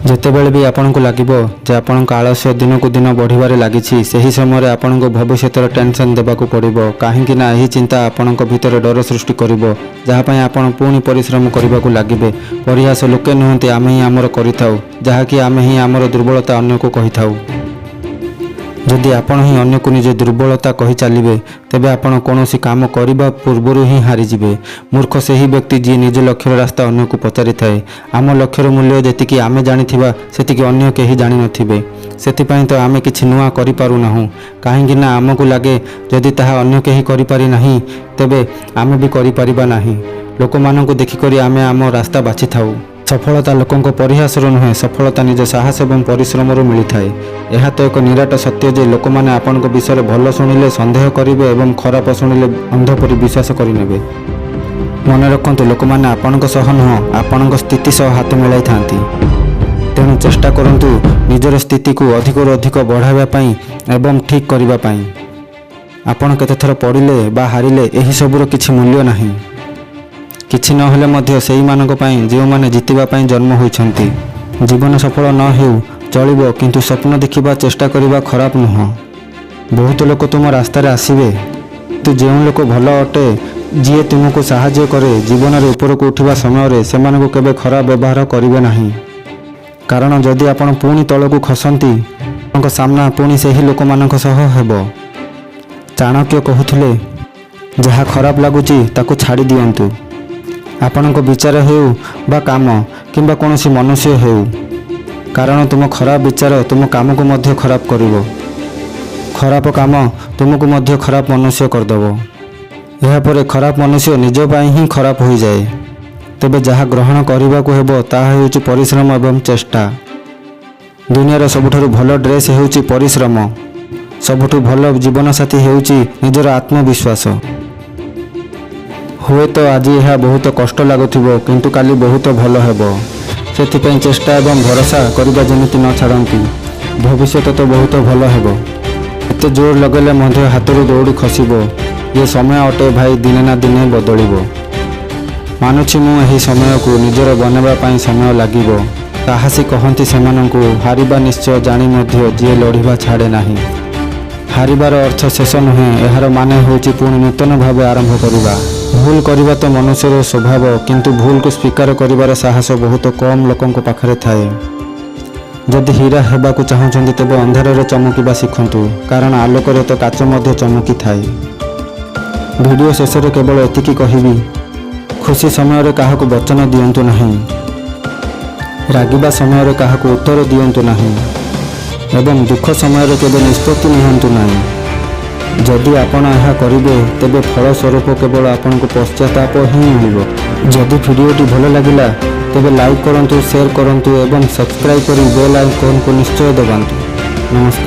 ଯେତେବେଳେ ବି ଆପଣଙ୍କୁ ଲାଗିବ ଯେ ଆପଣଙ୍କ ଆଳସ୍ୟ ଦିନକୁ ଦିନ ବଢ଼ିବାରେ ଲାଗିଛି, ସେହି ସମୟରେ ଆପଣଙ୍କୁ ଭବିଷ୍ୟତର ଟେନସନ୍ ଦେବାକୁ ପଡ଼ିବ। କାହିଁକି ନା ଏହି ଚିନ୍ତା ଆପଣଙ୍କ ଭିତରେ ଡର ସୃଷ୍ଟି କରିବ, ଯାହା ପାଇଁ ଆପଣ ପୁଣି ପରିଶ୍ରମ କରିବାକୁ ଲାଗିବେ। ପରିହାସ ଲୋକେ ନୁହନ୍ତି, ଆମେ ହିଁ ଆମର କରିଥାଉ, ଯାହାକି ଆମେ ହିଁ ଆମର ଦୁର୍ବଳତା ଅନ୍ୟକୁ କହିଥାଉ। ଯଦି ଆପଣ ହିଁ ଅନ୍ୟକୁ ନିଜ ଦୁର୍ବଳତା କହି ଚାଲିବେ, ତେବେ ଆପଣ କୌଣସି କାମ କରିବା ପୂର୍ବରୁ ହିଁ ହାରିଯିବେ। ମୂର୍ଖ ସେହି ବ୍ୟକ୍ତି ଯିଏ ନିଜ ଲକ୍ଷ୍ୟର ରାସ୍ତା ଅନ୍ୟକୁ ପଚାରିଥାଏ। ଆମ ଲକ୍ଷ୍ୟର ମୂଲ୍ୟ ଯେତିକି ଆମେ ଜାଣିଥିବା, ସେତିକି ଅନ୍ୟ କେହି ଜାଣିନଥିବେ। ସେଥିପାଇଁ ତ ଆମେ କିଛି ନୂଆ କରିପାରୁନାହୁଁ। କାହିଁକି ନା ଆମକୁ ଲାଗେ, ଯଦି ତାହା ଅନ୍ୟ କେହି କରିପାରି ନାହିଁ, ତେବେ ଆମେ ବି କରିପାରିବା ନାହିଁ। ଲୋକମାନଙ୍କୁ ଦେଖିକରି ଆମେ ଆମ ରାସ୍ତା ବାଛିଥାଉ। ସଫଳତା ଲୋକଙ୍କ ପରିହାସରୁ ନୁହେଁ, ସଫଳତା ନିଜ ସାହସ ଏବଂ ପରିଶ୍ରମରୁ ମିଳିଥାଏ। ଏହା ତ ଏକ ନିରାଟ ସତ୍ୟ ଯେ ଲୋକମାନେ ଆପଣଙ୍କ ବିଷୟରେ ଭଲ ଶୁଣିଲେ ସନ୍ଦେହ କରିବେ ଏବଂ ଖରାପ ଶୁଣିଲେ ଅନ୍ଧ ପରି ବିଶ୍ୱାସ କରିନେବେ। ମନେ ରଖନ୍ତୁ, ଲୋକମାନେ ଆପଣଙ୍କ ସହ ନୁହଁ, ଆପଣଙ୍କ ସ୍ଥିତି ସହ ହାତ ମିଳାଇଥାନ୍ତି। ତେଣୁ ଚେଷ୍ଟା କରନ୍ତୁ ନିଜର ସ୍ଥିତିକୁ ଅଧିକରୁ ଅଧିକ ବଢ଼ାଇବା ପାଇଁ ଏବଂ ଠିକ୍ କରିବା ପାଇଁ। ଆପଣ କେତେଥର ପଡ଼ିଲେ ବା ହାରିଲେ, ଏହି ସବୁର କିଛି ମୂଲ୍ୟ ନାହିଁ। କିଛି ନହେଲେ ମଧ୍ୟ ସେଇମାନଙ୍କ ପାଇଁ, ଯେଉଁମାନେ ଜିତିବା ପାଇଁ ଜନ୍ମ ହୋଇଛନ୍ତି। ଜୀବନ ସଫଳ ନ ହେଉ ଚଳିବ, କିନ୍ତୁ ସ୍ୱପ୍ନ ଦେଖିବା, ଚେଷ୍ଟା କରିବା ଖରାପ ନୁହଁ। ବହୁତ ଲୋକ ତୁମ ରାସ୍ତାରେ ଆସିବେ, କିନ୍ତୁ ଯେଉଁ ଲୋକ ଭଲ ଅଟେ, ଯିଏ ତୁମକୁ ସାହାଯ୍ୟ କରେ ଜୀବନରେ ଉପରକୁ ଉଠିବା ସମୟରେ, ସେମାନଙ୍କୁ କେବେ ଖରାପ ବ୍ୟବହାର କରିବେ ନାହିଁ। କାରଣ ଯଦି ଆପଣ ପୁଣି ତଳକୁ ଖସନ୍ତି, ଆପଣଙ୍କ ସାମ୍ନା ପୁଣି ସେହି ଲୋକମାନଙ୍କ ସହ ହେବ। ଚାଣକ୍ୟ କହୁଥିଲେ, ଯାହା ଖରାପ ଲାଗୁଛି ତାକୁ ଛାଡ଼ି ଦିଅନ୍ତୁ। ଆପଣଙ୍କ ବିଚାର ହେଉ ବା କାମ କିମ୍ବା କୌଣସି ମନୁଷ୍ୟ ହେଉ। କାରଣ ତୁମ ଖରାପ ବିଚାର ତୁମ କାମକୁ ମଧ୍ୟ ଖରାପ କରିବ। ଖରାପ କାମ ତୁମକୁ ମଧ୍ୟ ଖରାପ ମନୁଷ୍ୟ କରିଦେବ। ଏହାପରେ ଖରାପ ମନୁଷ୍ୟ ନିଜ ପାଇଁ ହିଁ ଖରାପ ହୋଇଯାଏ। ତେବେ ଯାହା ଗ୍ରହଣ କରିବାକୁ ହେବ, ତାହା ହେଉଛି ପରିଶ୍ରମ ଏବଂ ଚେଷ୍ଟା। ଦୁନିଆର ସବୁଠାରୁ ଭଲ ଡ୍ରେସ୍ ହେଉଛି ପରିଶ୍ରମ। ସବୁଠୁ ଭଲ ଜୀବନସାଥୀ ହେଉଛି ନିଜର ଆତ୍ମବିଶ୍ୱାସ। ହୁଏତ ଆଜି ଏହା ବହୁତ କଷ୍ଟ ଲାଗୁଥିବ, କିନ୍ତୁ କାଲି ବହୁତ ଭଲ ହେବ। ସେଥିପାଇଁ ଚେଷ୍ଟା ଏବଂ ଭରସା କରିବା ଯେମିତି ନ ଛାଡ଼ନ୍ତି। ଭବିଷ୍ୟତ ତ ବହୁତ ଭଲ ହେବ। ଏତେ ଜୋର ଲଗାଇଲେ ମଧ୍ୟ ହାତରୁ ଦଉଡ଼ି ଖସିବ। ଇଏ ସମୟ ଅଟେ ଭାଇ, ଦିନେ ନା ଦିନେ ବଦଳିବ। ମାନୁଛି ମୁଁ, ଏହି ସମୟକୁ ନିଜର ବନାଇବା ପାଇଁ ସମୟ ଲାଗିବ। ସାହସୀ କହନ୍ତି ସେମାନଙ୍କୁ, ହାରିବା ନିଶ୍ଚୟ ଜାଣି ମଧ୍ୟ ଯିଏ ଲଢ଼ିବା ଛାଡ଼େ ନାହିଁ। ହାରିବାର ଅର୍ଥ ଶେଷ ନୁହେଁ, ଏହାର ମାନେ ହେଉଛି ପୁଣି ନୂତନ ଭାବେ ଆରମ୍ଭ କରିବା। ଭୁଲ କରିବା ତ ମନୁଷ୍ୟର ସ୍ୱଭାବ, କିନ୍ତୁ ଭୁଲକୁ ସ୍ୱୀକାର କରିବାର ସାହସ ବହୁତ କମ୍ ଲୋକଙ୍କ ପାଖରେ ଥାଏ। ଯଦି ହୀରା ହେବାକୁ ଚାହୁଁଛନ୍ତି, ତେବେ ଅନ୍ଧାରରେ ଚମକିବା ଶିଖନ୍ତୁ। କାରଣ ଆଲୋକରେ ତ କାଚ ମଧ୍ୟ ଚମକିଥାଏ। ଭିଡ଼ିଓ ଶେଷରେ କେବଳ ଏତିକି କହିବି, ଖୁସି ସମୟରେ କାହାକୁ ବଚନ ଦିଅନ୍ତୁ ନାହିଁ, ରାଗିବା ସମୟରେ କାହାକୁ ଉତ୍ତର ଦିଅନ୍ତୁ ନାହିଁ ଏବଂ ଦୁଃଖ ସମୟରେ କେବେ ନିଷ୍ପତ୍ତି ନିଅନ୍ତୁ ନାହିଁ। ଯଦି ଆପଣ ଏହା କରିବେ, ତେବେ ଫଳସ୍ୱରୂପ କେବଳ ଆପଣଙ୍କୁ ପଶ୍ଚାତାପ ହିଁ ମିଳିବ। ଯଦି ଭିଡ଼ିଓଟି ଭଲ ଲାଗିଲା, ତେବେ ଲାଇକ୍ କରନ୍ତୁ, ସେୟାର କରନ୍ତୁ ଏବଂ ସବସ୍କ୍ରାଇବ୍ କରି ବେଲ୍ ଆଇକନ୍କୁ ନିଶ୍ଚୟ ଦବାନ୍ତୁ। ନମସ୍କାର।